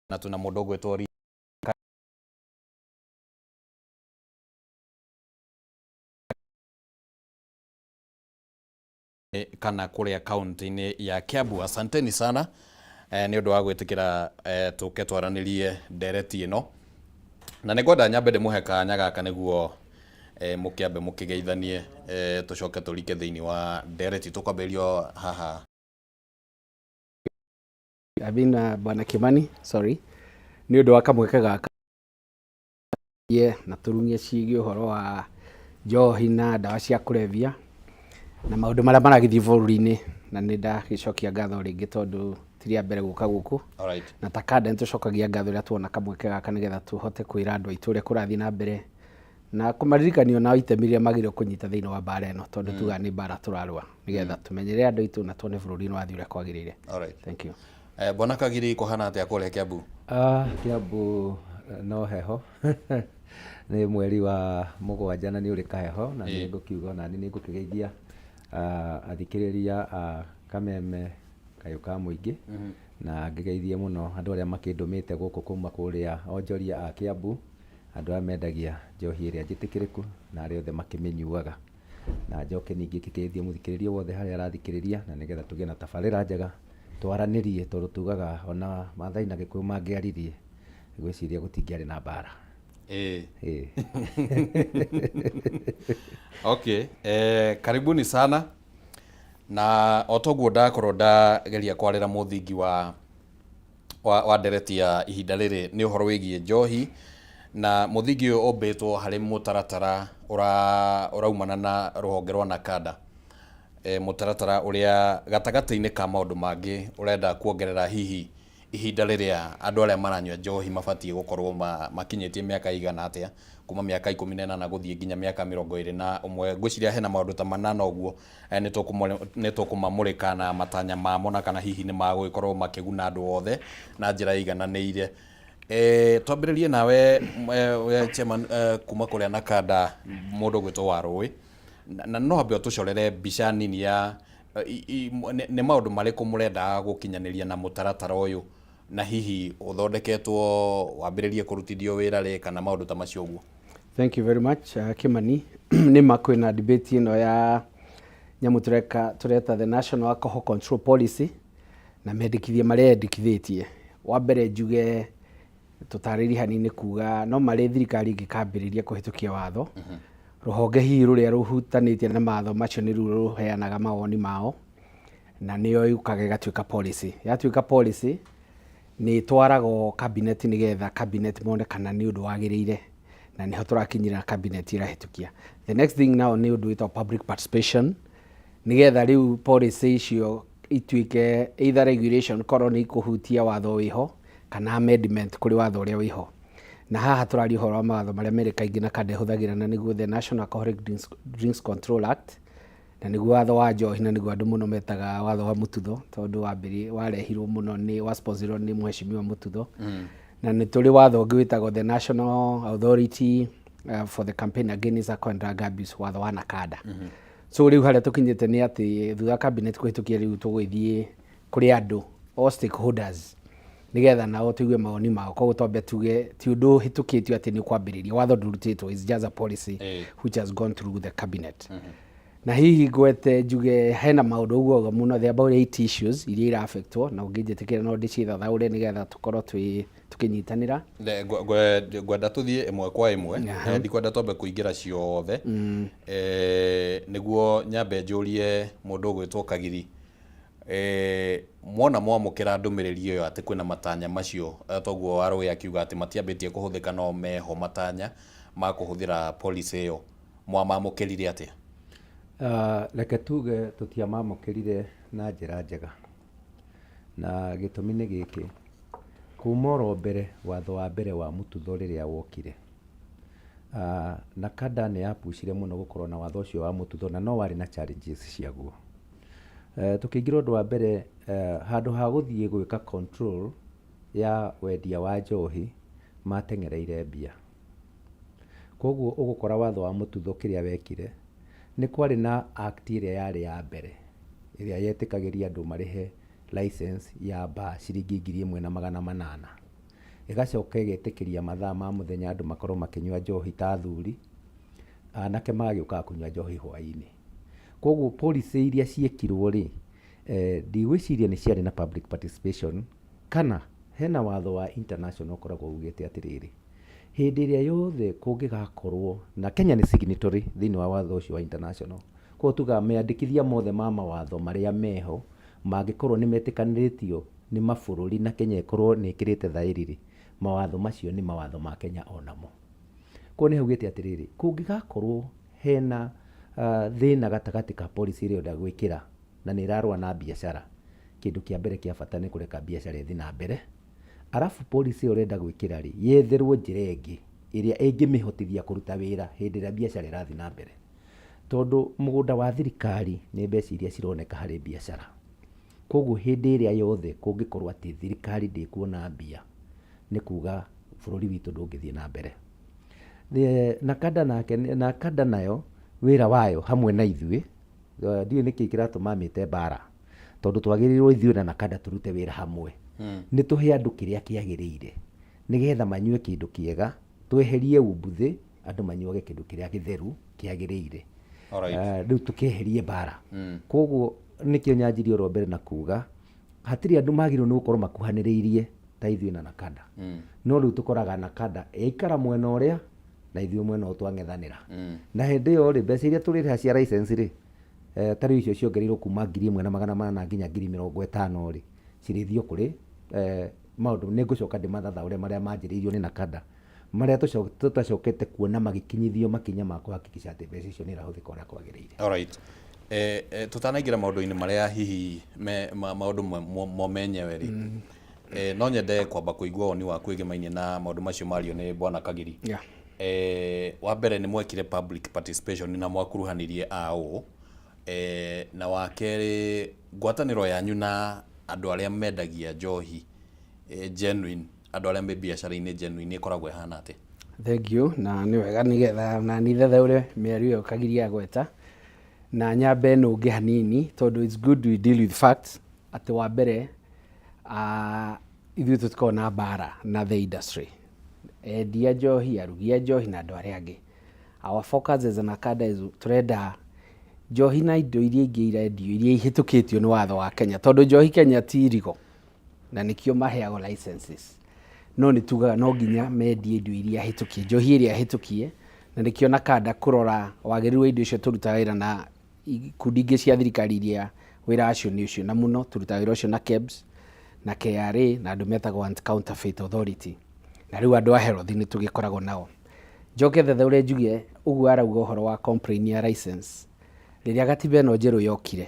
Na twĩna mũndũ ũgwĩtwo kana kũrĩa kaunti-inĩ ya Kiambu. Asanteni sana nĩ ũndũ wa gwĩtĩkĩra tũke twaranĩrie ndereti ĩno, na nĩ ngwenda nyambe ndĩmũhe kanya gaka nĩguo mũkĩambe mũkĩgeithanie, tũcoke tũrike thĩinĩ wa ndereti. Tũkwambĩrĩrio haha. I mean, Bwana Kimani, sorry, nĩ ũndũ wa kamweke gaka ye na tũrung'ie ciĩgiĩ ũhoro wa njohi na ndawa cia kũrebia na maũndũ marĩa maragĩthiĩ bũrũri-inĩ, na nĩ ndagĩcokia ngatho rĩngĩ tondũ ti rĩa mbere gũka gũkũ. Na ta kanda nĩ tũcokagia ngatho rĩrĩa tuona kamweke gaka nĩgetha tũhote kwĩra andũ aitũ ũrĩa kũrathiĩ na mbere na kũmaririkania nao itemi rĩrĩa magĩrĩirwo kũnyita thĩinĩ wa mbara ĩno, tondũ tugaga nĩ mbara tũrarũa nĩgetha tũmenyerere andũ aitũ na tuone bũrũri nĩ wathiĩ ũrĩa kwagĩrĩire. Thank you. Bwana Kagiri, kũhana atĩa kũrĩa Kiambu? Ah, Kiambu no heho, nĩ mweri wa 7 na nĩ ũrĩ kaheho, na nĩ ngũkiuga onani nĩ ngũkĩgeithia athikĩrĩria a Kameme Kayũ ka Mũingĩ, na ngĩgeithie mũno andũ arĩa makĩndũmĩte gũkũ kuma kũrĩa onjoria a Kiambu, andũ arĩa mendagia njohi ĩrĩa njĩtĩkĩrĩku na arĩa othe makĩmĩnyuaga. Na njoke ningĩ ngĩgeithie mũthikĩrĩria wothe harĩa arathikĩrĩria, na nĩgetha tũgĩe na tabarĩra njega twaranĩrie, tondũ tugaga ona Maathai na Gĩkũyũ mangĩaririe, ngwĩciria gũtingĩarĩ na mbara. Ĩĩ. Okay, karibuni sana, na o toguo ndakorwo ndageria kwarĩra mũthingi wa ndereti ya ihinda rĩrĩ nĩ ũhoro wĩgiĩ njohi, na mũthingi ũyũ ũmbĩtwo harĩ mũtaratara ũraumana na rũhonge rwa NACADA, mũtaratara ũrĩa gatagatĩ-inĩ ka maũndũ mangĩ ũrenda kuongerera hihi ihinda rĩrĩa andũ arĩa maranyua njohi mabatiĩ gũkorwo makinyĩtie mĩaka ĩigana atĩa, kuma mĩaka 18 gũthiĩ nginya mĩaka 21. Ngwĩciria hena maũndũ ta manana ũguo nĩ tũkũmamũrĩka na matanya mamo, na kana hihi nĩ magũgĩkorwo makĩguna andũ othe na njĩra ĩigananĩire. Twambĩrĩrie nawe we chairman kuma kũrĩa NACADA, mũndũ ũgwĩtwo Warũĩ, na no ambe ũtũcorere mbica nini ya nĩ maũndũ marĩkũ mũrendaga gũkinyanĩria na mũtaratara ũyũ, na hihi ũthondeketwo wambĩrĩrie kũrutithio wĩra rĩ, kana maũndũ ta macio ũguo. Thank you very much, Kimani. Nĩ ma kwĩna debate ĩno ya nyamũ tũreka tũreta the National Alcohol Control Policy na mendekithia marĩa yendekithĩtie. Wa mbere njuge tũtarĩrie hanini kuga no marĩ thirikari ĩngĩkambĩrĩria kũhĩtũkia watho, rũhonge hihi rũrĩa rũhutanĩtie na mawatho macio nĩ ruo rũheanaga mawoni mao, na nĩyo yũkaga ĩgatuĩka policy. Yatuĩka policy nĩ ĩtwaragwo cabinet nĩgetha cabinet mone kana nĩ ũndũ wagĩrĩire, na nĩho tũrakinyĩra cabinet ĩrahĩtũkia. The next thing now nĩ ũndũ wĩtagwo public participation, nĩgetha rĩu policy icio ituĩke either regulation korwo nĩ ikũhutia watho wĩho kana amendment kũrĩ watho ũrĩa wĩho. Na haha tũraria ũhoro wa mawatho marĩa merĩ kaingĩ NACADA ĩhũthagĩra, na nĩguo the National Alcoholic Drinks Control Act, na nĩguo watho wa njohi, na nĩguo andũ mũno metaga watho wa mũtutho, tondũ warehirwo mũno nĩ wasponsorirwo nĩ mheshimiwa Mũtutho. Na nĩ tũrĩ watho ũngĩ wĩtagwo the National Authority for the Campaign Against Alcohol and Drug Abuse, watho wa NACADA. So rĩu harĩa tũkinyĩte nĩ atĩ thutha wa cabinet kũhĩtũkia, rĩu tũgũgĩthiĩ kũrĩ andũ, all stakeholders, nĩgetha nao tũigue mawoni mao. Koguo twambe tuge ti ũndũ ũhĩtũkĩtio atĩ nĩ ũkwambĩrĩria, watho ndũrutĩtwo, it's just a policy which has gone through the cabinet. Na hihi ngwete njuge hena maũndũ ũguo ũguo mũno, there are about eight issues iria ira-affectwo, na ũngĩnjĩtĩkĩra no ndĩcithathaũre nĩgetha tũkorwo twĩ tũkĩnyitanĩra. Ngwenda tũthiĩ ĩmwe kwa ĩmwe. Ndikwenda twambe kũingĩra ciothe. Nĩguo nyambe njũrie mũndũ ũgwĩtwo Kagiri, mwona mwamũkĩra ndũmĩrĩri ĩyo atĩ kwĩna matanya macio, toguo Warũĩ akiuga atĩ matiambĩtie kũhũthĩka no meho matanya ma kũhũthĩra policy ĩyo, mwamamũkĩrire atĩa? Reke tuge tũtiamamũkĩrire na njĩra njega, na gĩtũmi nĩ gĩkĩ: kuma oro mbere watho wa mbere wa mũtutho rĩrĩa wokire, NACADA nĩ yapucire mũno gũkorwo na watho ũcio wa mũtutho, na no warĩ na challenges ciaguo. Tũkĩingĩra ũndũ wa mbere, handũ ha gũthiĩ gwĩka control ya wendia wa njohi, mateng'ereire mbia. Koguo ũgũkora watho wa mũtutho kĩrĩa wekire, nĩ kwarĩ na act ĩrĩa yarĩ ya mbere ĩrĩa yetĩkagĩria andũ marĩhe license ya bar ciringi 1800. Ĩgacoka ĩgetĩkĩria mathaa ma mũthenya andũ makorwo makĩnyua njohi ta athuri, anake magagĩũkaga kũnyua njohi hwainĩ. Koguo policy iria ciekirwo rĩ, ndigwĩciria nĩ ciarĩ na public participation, kana hena watho wa international ũkoragwo ugĩte atĩrĩrĩ, hĩndĩ ĩrĩa yothe kũngĩgakorwo na Kenya nĩ signatory thĩinĩ wa watho ũcio wa international, koguo tugaga meyandĩkithia mothe ma mawatho marĩa meho mangĩkorwo nĩ metĩkanĩrĩtio nĩ mabũrũri na Kenya ĩkorwo nĩ ĩkĩrĩte thaĩri rĩ, mawatho macio nĩ mawatho ma Kenya onamo. Koguo nĩ haugĩte atĩrĩrĩ, kũngĩgakorwo hena thĩna gatagatĩ ka policy ĩrĩa ũrenda gwĩkĩra na nĩ ĩrarũa na biacara, kĩndũ kĩa mbere kĩa bata nĩ kũreka biacara ĩthiĩ na mbere, arabu policy ĩyo ũrenda gwĩkĩra rĩ, yetherwo njĩra ĩngĩ ĩrĩa ĩngĩmĩhotithia kũruta wĩra hĩndĩ ĩrĩa biacara ĩrathiĩ na mbere. Tondũ mũgũnda wa thirikari nĩ mbeca iria cironeka harĩ biacara. Koguo hĩndĩ ĩrĩa yothe kũngĩkorwo atĩ thirikari ndĩkuona mbia, nĩ kuga bũrũri witũ ndũngĩthiĩ na mbere. NACADA nake, NACADA nayo wĩra wayo hamwe na ithuĩ, ndiũĩ nĩkĩ kĩratũma mĩte mbara, tondũ twagĩrĩirwo ithuĩ na NACADA tũrute wĩra hamwe. Nĩ tũhe andũ kĩrĩa kĩagĩrĩire, nĩgetha manyue kĩndũ kĩega, tweherie umbuthĩ, andũ manyuage kĩndũ kĩrĩa gĩtheru kĩagĩrĩire. Rĩu tũkeherie mbara. Koguo nĩkĩo nyanjirie oro mbere na kuga, hatirĩ andũ magĩrĩirwo nĩ gũkorwo makuhanĩrĩirie ta ithuĩ na NACADA. No rĩu tũkoraga NACADA yaikara mwena ũrĩa na ithuĩ mwena ũyũ twang'ethanĩra. Na hĩndĩ ĩyo rĩ, mbeca iria tũrĩrĩha cia license rĩ, ta rĩu icio ciongereirwo kuma 1,800 nginya 50,000 rĩ, cirĩthiĩ o kũrĩ maũndũ, nĩ ngũcoka ndĩmathathaũre marĩa manjĩrĩirio nĩ NACADA, marĩa tũtacokete kuona magĩkinyithio makinya ma kũhakikisha atĩ mbeca icio nĩ irahũthĩka ũrĩa kwagĩrĩire. Alright. Tũtanaingĩra maũndũ-inĩ marĩa hihi me, maũndũ mo menyewe rĩ, no nyende kwamba kũigua woni waku ĩgemainie na maũndũ macio mario nĩ Bwana Kagiri. Wa mbere nĩ mwekire public participation na mwakuruhanirie a ũũ, na wa kerĩ ngwatanĩro yanyu na andũ arĩa mendagia njohi genuine, andũ arĩa me biacara-inĩ genuine ĩkoragwo ĩhana atĩa? Thank you, na nĩ wega nĩgetha na niĩ thathaũre mĩario ĩyo Kagiri agweta, na nyambe nũnge hanini tondũ it's good we deal with facts, atĩ wa mbere ithuĩ tũtikoragwo na mbara na the industry, endia njohi, arugi a njohi na andũ arĩa angĩ. Our focus as NACADA is tũrenda njohi na indo iria ingĩ irendio iria ihĩtũkĩtio nĩ watho wa Kenya, tondũ njohi Kenya ti irigo na nĩkĩo maheagwo licenses, no nĩ tugaga no nginya mendie indo iria hĩtũkie, njohi ĩrĩa hĩtũkie, na nĩkĩo NACADA kũrora wagĩrĩru wa indo icio tũrutaga wĩra na ikundi ingĩ cia thirikari iria wĩra wacio nĩ ũcio, na mũno tũrutaga wĩra ũcio na KEBS na KRA na andũ metagwo Anti-Counterfeit Authority, na rĩu andũ a health nĩ tũgĩkoragwo nao. Njoke thathaũre njuge ũguo arauga ũhoro wa complain ya license, rĩrĩa gatiba ĩno njerũ yokire,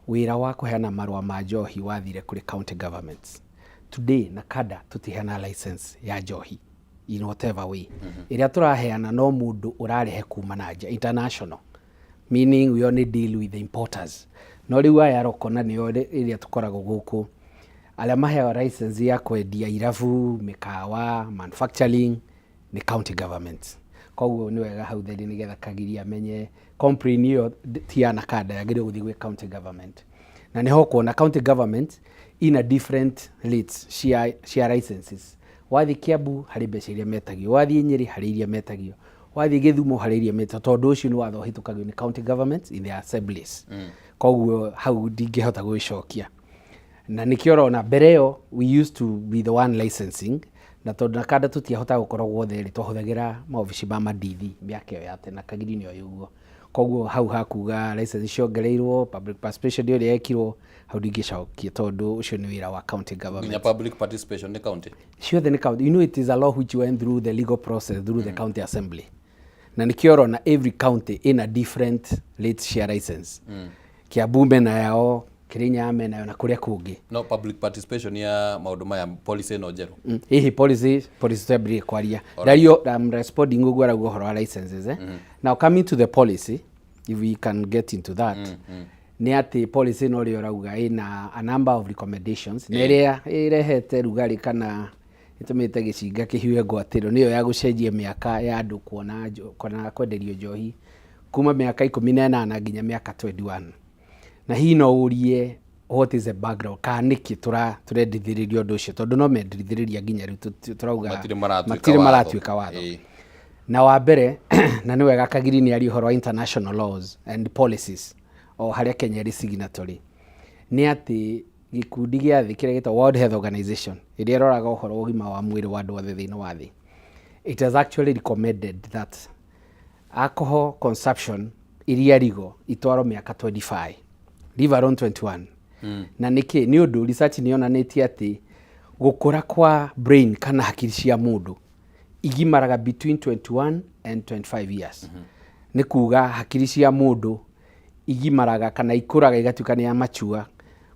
wĩra wa kũheana marũa ma njohi wathire kũrĩ county governments. Today NACADA tũtiheanaga license ya njohi in whatever way. Ĩrĩa tũraheana no mũndũ ũrarehe kuma na nja, international, meaning we only deal with the importers. No rĩu aya roko na nĩo ĩrĩa tũkoragwo gũkũ, arĩa maheagwo license ya kwendia irabu, mĩkawa, manufacturing nĩ county governments. Koguo nĩ wega hau theri nĩgetha Kagiri amenye complain ĩyo ti ya NACADA, yagĩrĩirwo gũthiĩ gwĩ county government. Na nĩho ũkuona county government ina different rates cia licenses. Wathiĩ Kiambu harĩ mbeca iria metagio, wathiĩ Nyĩrĩ harĩ iria metagio, wathiĩ Gĩthumo harĩ iria metagio, tondũ ũcio nĩ watho ũhĩtũkagio nĩ county governments in their assemblies. Koguo hau ndingĩhota gũgĩcokia. Na nĩkĩo ũrona mbere ĩyo we used to be the one licensing, na tondũ NACADA tũtiahotaga gũkorwo guothe rĩ, twahũthagĩra maobici ma mandithi mĩaka ĩyo ya tene, na Kagiri nĩoĩ ũguo. Koguo hau hakuga license ciongereirwo, public participation ĩrĩa yekirwo, hau ndingĩcokia tondũ ũcio nĩ wĩra wa county government. Nginya public participation nĩ county? Ciothe nĩ county. You know it is a law which went through the legal process through the county assembly. Na nĩkĩo ũrona every county ina different rates cia license. Kiambu mena yao, Kirinyaga mena yao na kũrĩa kũngĩ. No public participation ya maũndũ maya, policy ĩno njerũ? Hihi policy twambĩrĩrie kwaria. Ndario, I'm responding ũguo arauga ũhoro wa licenses. Now coming to the policy, if we can get into that, nĩ atĩ policy ĩno ũrĩa ũrauga ĩna a number of recommendations, na ĩrĩa ĩrehete rugarĩ kana ĩtũmĩte gĩcinga kĩhiũhe ngwatĩro nĩyo ya gũcenjia mĩaka ya andũ kuona kwenderio njohi kuma mĩaka 18 nginya mĩaka 21. Na hihi no ũrie What is the background, kana nĩkĩ tũrendithĩrĩria ũndũ ũcio, tondũ no mendithĩrĩria nginya rĩu tũrauga matirĩ maratuĩka matirĩ watho. Maratuĩka watho. Na wa mbere, na nĩ wega Kagiri nĩ aria ũhoro wa international laws and policies, o harĩa Kenya ĩrĩ signatory, nĩ atĩ gĩkundi gĩa thĩ kĩrĩa gĩtagwo World Health Organization, ĩrĩa ĩroraga ũhoro wa ũgima wa mwĩrĩ wa andũ othe thĩinĩ wa thĩ, it has actually recommended that alcohol consumption iria rigo itwarwo mĩaka 25, leave alone 21. Na nĩkĩ? Nĩ ũndũ research nĩ yonanĩtie atĩ gũkũra kwa brain kana hakiri cia mũndũ igimaraga between 21 and 25 years. Nĩ kuga hakiri cia mũndũ igimaraga kana ikũraga igatuĩka nĩ ya mature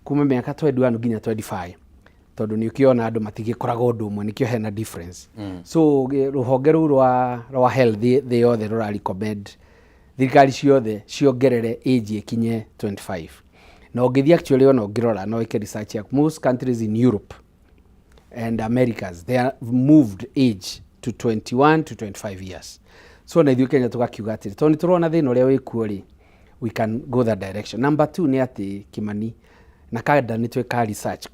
kuma mĩaka 21 nginya 25, tondũ nĩ ũkĩona andũ matigĩkoraga ũndũ ũmwe, nĩkĩo hena difference. So rũhonge rũu rwa health thĩ yothe rũra recommend thirikari ciothe ciongerere age ĩkinye 25. Na ũngĩthiĩ actually, ona ũngĩrora, no ĩke research yaku, most countries in Europe and Americas, they are moved age to 21 to 25 years. So na ithuĩ Kenya tũgakiuga atĩrĩ, tondũ nĩ tũrona thĩna ũrĩa wĩkuo rĩ, we can go that direction. Number two nĩ atĩ Kimani na kanda nĩ twĩka research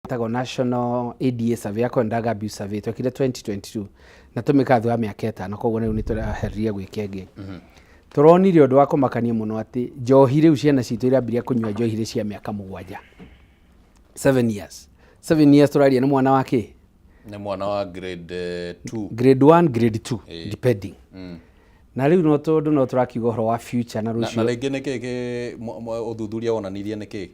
ĩtagwo National ADA Survey, alcohol and Drug Abuse Survey, twekire 2022 na tũmĩka thutha wa mĩaka 5, koguo rĩu nĩ tũrahereria gwĩka ĩngĩ. Tũronire ũndũ wa kũmakania mũno atĩ njohi rĩu ciana citũ irambiria kũnyua njohi rĩ cia mĩaka 7, 7 years. 7 years tũraria nĩ mwana wa kĩ? Nĩ mwana wa grade 2. Grade 1, grade 2, depending. Na rĩu no tondũ no tũrakiuga ũhoro wa future na na rũciũ. Rĩngĩ nĩ kĩ ũthuthuria wonanirie nĩ kĩ?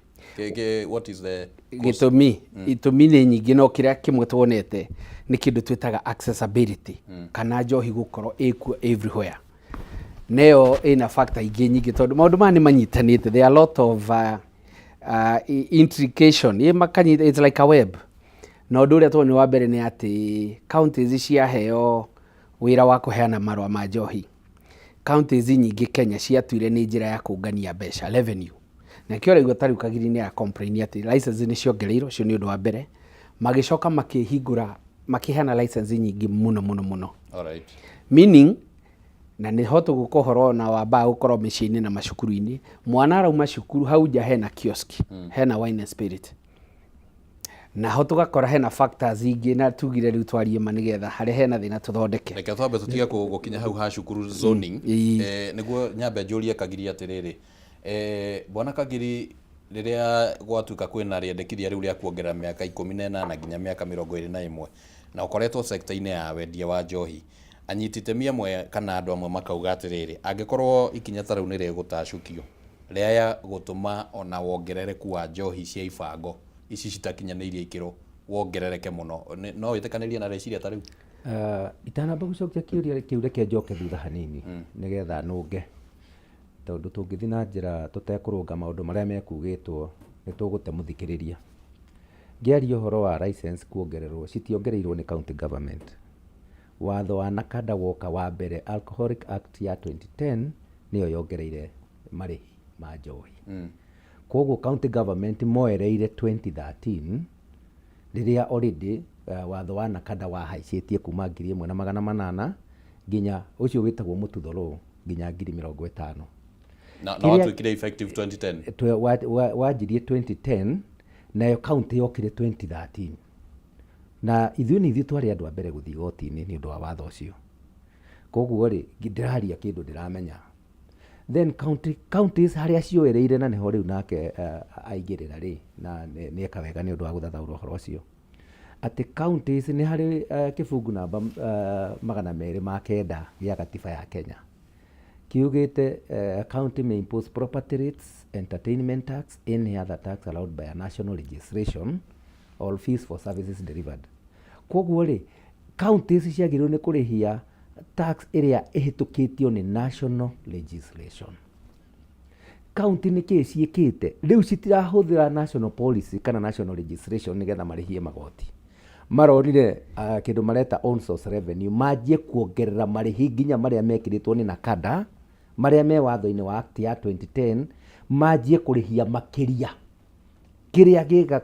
What is the Gĩtũmi, itũmi nĩ nyingĩ, no kĩrĩa kĩmwe tuonete nĩ kĩndũ twĩtaga accessibility, kana njohi gũkorwo ĩkuo everywhere. Neyo ĩna factor ingĩ nyingĩ, tondũ maũndũ maya nĩ manyitanĩte. There are a lot of intrication ĩ makanyita, it's like a web. Na ũndũ ũrĩa tuonire wa mbere nĩ atĩ counties ciaheo wĩra wa kũheana marũa ma njohi, counties nyingĩ Kenya ciatuire nĩ njĩra ya kũngania mbeca, revenue. Na kĩo ũraigua ta rĩu Kagiri nĩ complain atĩ license nĩ ciongereirwo. Ũcio nĩ ũndũ wa mbere. Magĩcoka makĩhingũra, makĩheana license nyingĩ mũno mũno mũno. Meaning, na nĩho tũgũka ũhoro ona wa mbaa gũkorwo mĩciĩ-inĩ na macukuru-inĩ, mwana arauma cukuru, hau nja hena kiosk, hena wine and spirit. Naho tũgakora hena factors ingĩ, na tugire rĩu twarie ma nĩgetha harĩa hena thĩna tũthondeke. Reke twambe tũtige gũkinya hau ha cukuru zoning. Nĩguo nyambe njũrie Kagiri atĩrĩrĩ, bwana Kagiri, rĩrĩa gwatuĩka kwĩna rĩendekithia rĩu rĩa kuongerera mĩaka 18 nginya mĩaka 21, na ũkoretwo sector-inĩ ya wendia wa njohi, anyiti itemi amwe kana andũ amwe makauga atĩrĩrĩ, angĩkorwo ikinya ta rĩu nĩ rĩgũtacũkio rĩaya gũtũma ona wongerereku wa njohi cia ibango ici citakinyanĩirie ikĩro wongerereke mũno. No wĩtĩkanĩrie na rĩciria ta rĩu? Itanamba gũcokia kĩũria kĩu, reke njoke thutha hanini nĩgetha nũnge, tondũ tũngĩthiĩ na njĩra tũtekũrũnga maũndũ marĩa mekugĩtwo nĩ tũgũte mũthikĩrĩria. Ngĩaria ũhoro wa license kuongererwo, citiongereirwo nĩ county government. Watho wa NACADA woka wa mbere, Alcoholic Act ya 2010, nĩyo yongereire marĩhi ma njohi. Koguo county government moereire 2013, rĩrĩa already watho wa NACADA wahaicĩtie kuma 1800 nginya ũcio wĩtagwo mũtutho law nginya 50,000. Na watuĩkire effective 2010. Wanjirie 2010, nayo county yokire 2013, na ithuĩ nĩ ithuĩ twarĩ andũ a mbere gũthiĩ igoti-inĩ nĩ ũndũ wa watho ũcio. Koguo rĩ, ndĩraria kĩndũ ndĩramenya. Then counties harĩa cioereire, na nĩho rĩu nake aingĩrĩra rĩ, na nĩeka wega nĩ ũndũ wa gũthathaũra ũhoro ũcio, atĩ counties nĩ harĩ kĩbungu namba 209 gĩa gatiba ya Kenya kiugĩte county may impose property rates, entertainment tax, any other tax allowed by a national legislation or fees for services delivered. Koguo rĩ, counties ciagĩrĩirwo nĩ kũrĩhia tax ĩrĩa ĩhĩtũkĩtio nĩ national legislation. County nĩ kĩĩ ciĩkĩte rĩu? Citirahũthĩra national policy kana national legislation nĩgetha marĩhie magoti. Maronire kĩndũ mareta own source revenue, manjie kuongerera marĩhi nginya marĩa mekĩrĩtwo nĩ NACADA, marĩa me watho-inĩ wa act ya 2010, manjie kũrĩhia makĩria kĩrĩa gĩ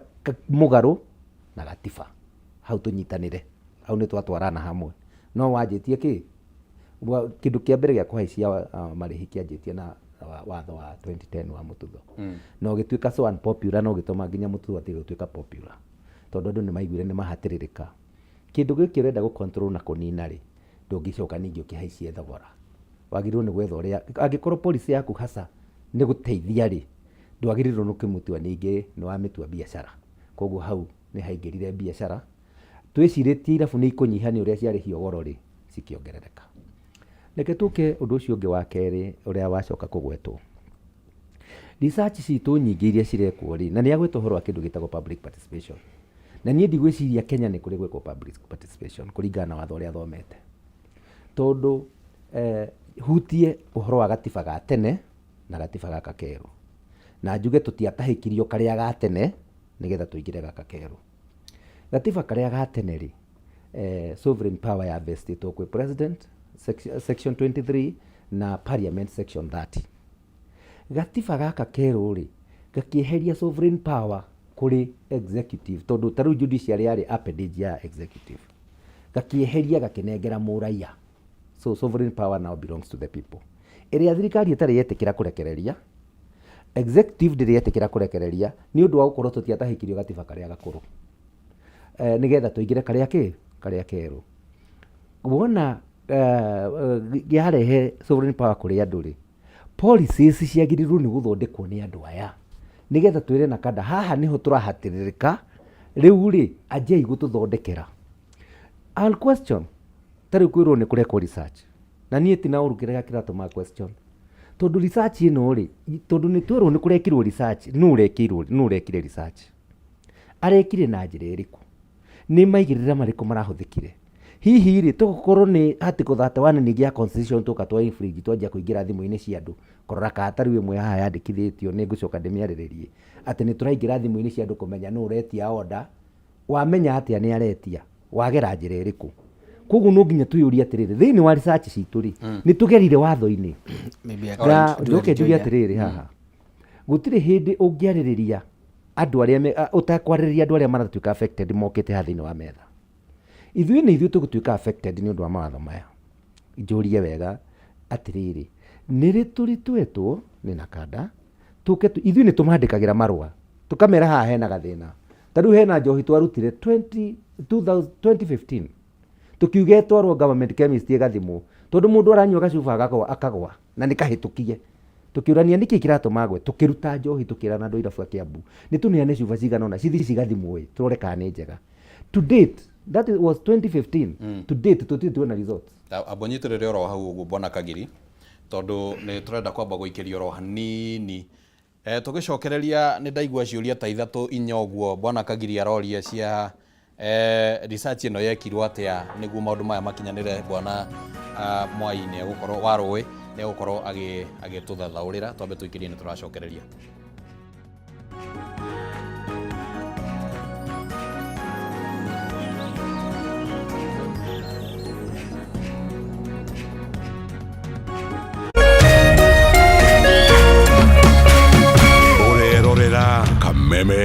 mũgarũ na gatiba. Hau tũnyitanĩre, hau nĩ twatwarana hamwe. No wanjĩtie kĩ? Kĩndũ kĩa mbere gĩa kũhaicia marĩhi kĩanjĩtie na watho wa 2010 wa Mututho, na ũgĩtuĩka so unpopular, na ũgĩtũma nginya Mututho atige gũtuĩka popular, tondũ andũ nĩ maiguire nĩ mahatĩrĩrĩka. Kĩndũ gĩkĩ ũrenda gũ control na kũnina rĩ, ndũngĩcoka ningĩ ũkĩhaicie thogora. Wagĩrĩirwo nĩ gwetha ũrĩa angĩkorwo policy yaku hasa nĩ gũteithia rĩ, ndwagĩrĩirwo nĩ kũmĩtua ningĩ nĩ wamĩtua biacara. Koguo hau nĩ haingĩrire biacara. Twĩcirĩtie irabu nĩ ikũnyiha nĩ ũrĩa ciarĩhio goro rĩ, cikĩongerereka. Reke tũke ũndũ ũcio ũngĩ wa kerĩ ũrĩa wacoka kũgwetwo. Research citũ nyingĩ iria cirekwo rĩ, na nĩ agweta ũhoro wa kĩndũ gĩtagwo public participation, na niĩ ndigwĩciria Kenya nĩ kũrĩ gwĩkwo public participation kũringana na watho ũrĩa thomete, tondũ hutie ũhoro wa gatiba ga tene na gatiba gaka kerũ, na njuge tũtiatahĩkirio karĩa ga tene nĩgetha tũingĩre gaka kerũ. Gatiba karĩa ga tene rĩ, sovereign power ya vestĩtwo kwĩ president section 23 na parliament section 30. Gatiba gaka kerũ rĩ, gakĩeheria sovereign power kũrĩ executive, tondũ ta rĩu judiciary yarĩ appendage ya executive, gakĩeheria gakĩnengera mũraia. So sovereign power now belongs to the people, ĩrĩa thirikari ĩtarĩ yetĩkĩra kũrekereria, executive ndĩrĩ yetĩkĩra kũrekereria, nĩ ũndũ wa gũkorwo tũtiatahĩkirio gatiba karĩa gakũrũ, nĩgetha tũingĩre karĩa kĩ karĩa kerũ. Wona yarehe sovereign power kũrĩ andũ rĩ, policies ciagĩrĩirwo nĩ gũthondekwo nĩ andũ aya, nĩgetha twĩre na kada haha nĩho tũrahatĩrĩrĩka rĩu rĩ, anjai gũtũthondekera. I'll question, ta rĩu kwĩrwo nĩ kũrekwo research, na niĩ tina ũru kĩrĩa kĩratũma question, tondũ research ĩno rĩ, tondũ nĩ twerwo nĩ kũrekirwo research, nũ ũrekirwo, nũ ũrekire research, arekire na njĩra ĩrĩkũ, nĩ maigĩrĩra marĩkũ marahũthĩkire? Hihi rĩ, tũgũkorwo nĩ article 31 ningĩ ya constitution tũka twa infringe, twanjia kũingĩra thimũ-inĩ cia andũ kũrora kana ta rĩu ĩmwe haha yandĩkithĩtio, nĩ ngũcoka ndĩmĩarĩrĩrie, atĩ nĩ tũraingĩra thimũ-inĩ cia andũ kũmenya nũ ũretia order. Wamenya atĩa nĩ aretia? Wagera njĩra ĩrĩkũ? Koguo no nginya twĩyũrie atĩrĩrĩ, thĩinĩ wa research citũ rĩ, nĩ tũgerire watho-inĩ? Maybe I can Na do a njoke njuge rejoinder. Atĩrĩrĩ, haha gũtirĩ hĩndĩ ũngĩarĩrĩria andũ arĩa ũtakwarĩrĩria andũ arĩa maratuĩka affected mokĩte haha thĩinĩ wa metha. Ithuĩ nĩ ithuĩ tũgũtuĩka affected nĩ ũndũ wa mawatho maya. Njũrie wega atĩrĩrĩ, nĩ rĩ tũrĩ twetwo nĩ nakanda tũke ithuĩ nĩ tũmandĩkagĩra marũa tũkamera haha hena gathĩna. Ta rĩu hena njohi twarutire 20 2000 2015, tũkiuga ĩtwarwo government chemist ĩgathimwo, tondũ mũndũ aranyua gacuba akagwa, akagwa na nĩ kahĩtũkie. Tũkĩũrania nĩkĩ kĩratũma agwe, tũkĩruta njohi, tũkĩrana andũ a irabu a Kiambu nĩ tũneane cuba cigana ũna cithiĩ cigathimwo ĩ, tũrore kana nĩ njega. To date, that was 2015, to date tũtirĩ tuona results. Amba ũnyitĩrĩre oro hau ũguo, bwana Kagiri, tondũ nĩ tũrenda kwamba gũikĩria oro hanini. Tũgĩcokereria nĩ ndaigua ciũria ta ithatũ inya ũguo bwana Kagiri aroria cia research ĩno yekirwo atĩa nĩguo maũndũ maya makinyanĩre. Bwana Mwai nĩ egũkorwo wa rũĩ nĩ egũkorwo agĩtũthathaũrĩra. Twambe tũikĩrie, nĩ tũracokereria. Ũrerorera Kameme.